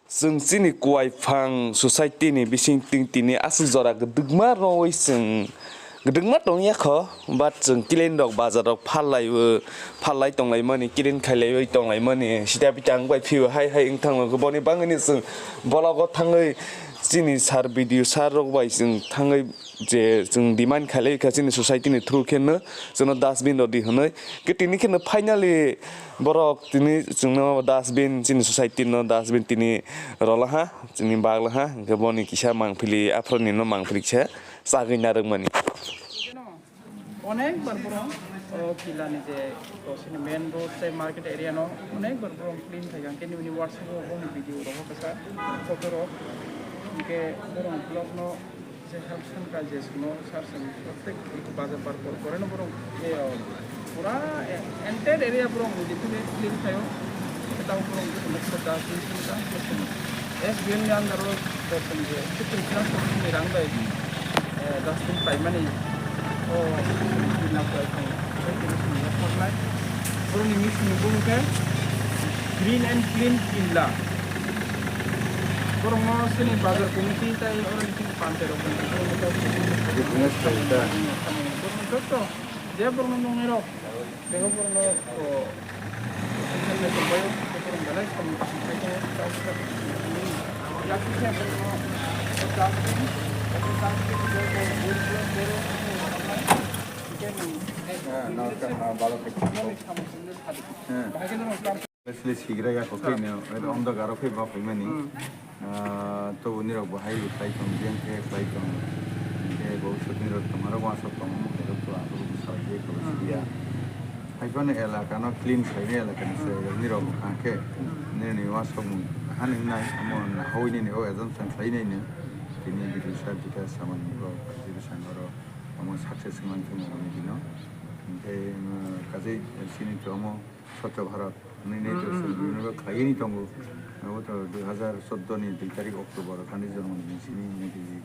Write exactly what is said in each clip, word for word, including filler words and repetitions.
Chwng chini Kuaiphang society ni bising ting tini aswk jora kwdwkma rwui chwng kwdwkma tongya kho, but chwng clean rok bazar rok phal lai o, phal lai tong lai mani, clean khai lai oi tong lai mani, sida bita ang bai phio hai hai wng thang khe boni bangwi ni chwng bologo thangwi chini sir B D O sir rok bai chwng thangwi je chwng demand khai lai kha chini society ni through khe no chwngno dustbin rw di hwnwi. Khe tini khe no finally borok tini chwngno dustbin chini society no dustbin tini rwla ha, chini bagla ha, hwnkhe boni kisa mangpili aphuru nino mangpili kisa chagwi narwkmani. Onek bar borok o kila ni je to sini main road tei market area no onek bar borok clean khai kha, hwnkhe nini workshop o boni video rok kisa photo rok, hwnkhe borok block no je help center je sino sar sar protek bazar bar kor kore no borok e o pura entire area borok niji thani clean khayo. Tamo borok niji thani dustbin sini ta S B M ni under o borok je chicken transport ni rang bai dustbin paimani o na pai thang. Borok ni mission ni bumung khe Green and Clean Killa. Borok no sini bazar committee tai oro ni sini pantai rok. Business kaisa. Borok no joto je borok no nongnai rok. Tei borok no, o, borok no belai samung tangwi tongwi tongwi yakni khe borok no dustbin, dustbin, Sle sigra ya kho khe no, ondo garo khe ba phaimani. Ah, to unirok bo hai khlai tong, biyang khe khlai tong. Hingkhe bo sotni rok tongmarok uansuk tongo, mokhe rok to aphuru bwsai khe kabo siya. Hai phano elaka no clean khlainai elaka ni se nirok wngkha khe nini uansukmung hani wngnai, omo nahawi nini o assumption khlai nai no. Tini video sar jeta samani rok, video sangaro omo success wngmani thangma rok ni dino. Hingkhe, um, kajai sini to omo Swachh Bharat, nini to sini khlaiwi tongo. Abo to dui hazar choudo ni dui tarik October, thani jonmo ni sini Modi ji.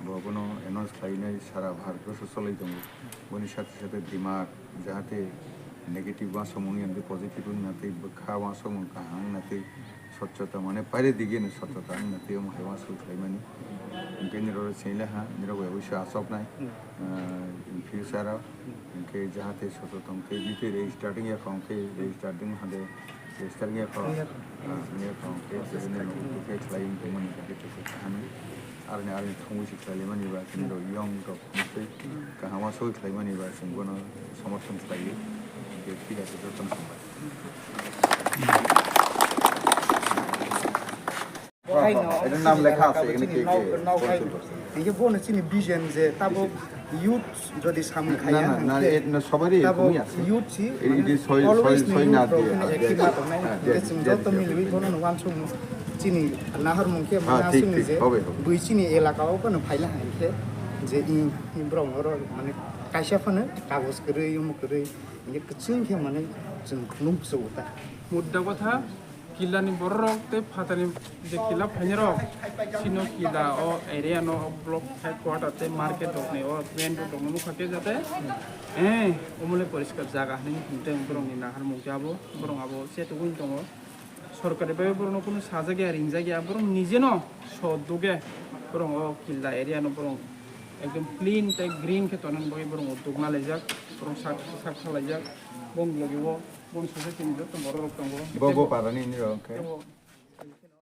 Bo bono announce khlaiwi nai sara Bharat borso cholwi tongo. Boni sathe sathe dimag jahate negative uansukmung ya hwnkhe positive wngna tei bwkha uansukmung kaham wngna tei swachhota mane paire dige no swachhota wngna tei omo hai uansuk khlaimani. Hingkhe nirok sinilaha, nirok bai oiso achoknai, ah, in future o. Hingkhe jahate soto tong tei bini re starting ya kong khe re starting hade re starting ya kong, ah, ya kong khe bini no khe khlai tongmani khe khe khe kaham. Arni arni thungwi se khlai mani ba khe rok young rok tei kaham asoi khlai mani ba chwng bono somorthon khlai. Hingkhe thik ase jotono hambai. এটা নাম লেখা আছে, এখানে কে কে sponsor করছে। Hingke bono chini vision je tabok youth jodi samung khaiya, na, na, hingke na, sobairi tabok youth si, always ni youth rok active ma tongnai, hingke chwng joto milwi bono no uansukmung chini naharmung khe mane aswkni je bui chini elaka o bono phaila hingke je i, i borok oro mane kaisa phano kagoj kwrwi, omo kwrwi, hingke kwchwng khe mane chwng nukjago ta. Mudda kotha. Killani bororok tei phatarni je killa phainairok, chino killa o area no, o block headquarter tei market rokni o main road rokno nukha khe jate, eh, omo le poriskar jaga hinwi tong borokni naharmung khe abo, borok abo chetugwi tongo. Sorkari bai borokno kunu sajak ya, ringjak ya, borok nijeno so duge borok o killa area no borok ekdom clean tei green khe tonani bagwi borok o dukna laijak, borok sak, sak salaijak, boni logi o. Boni sujak chini joto borok rok tongo. Bo, bo parani ni rok khe. Bo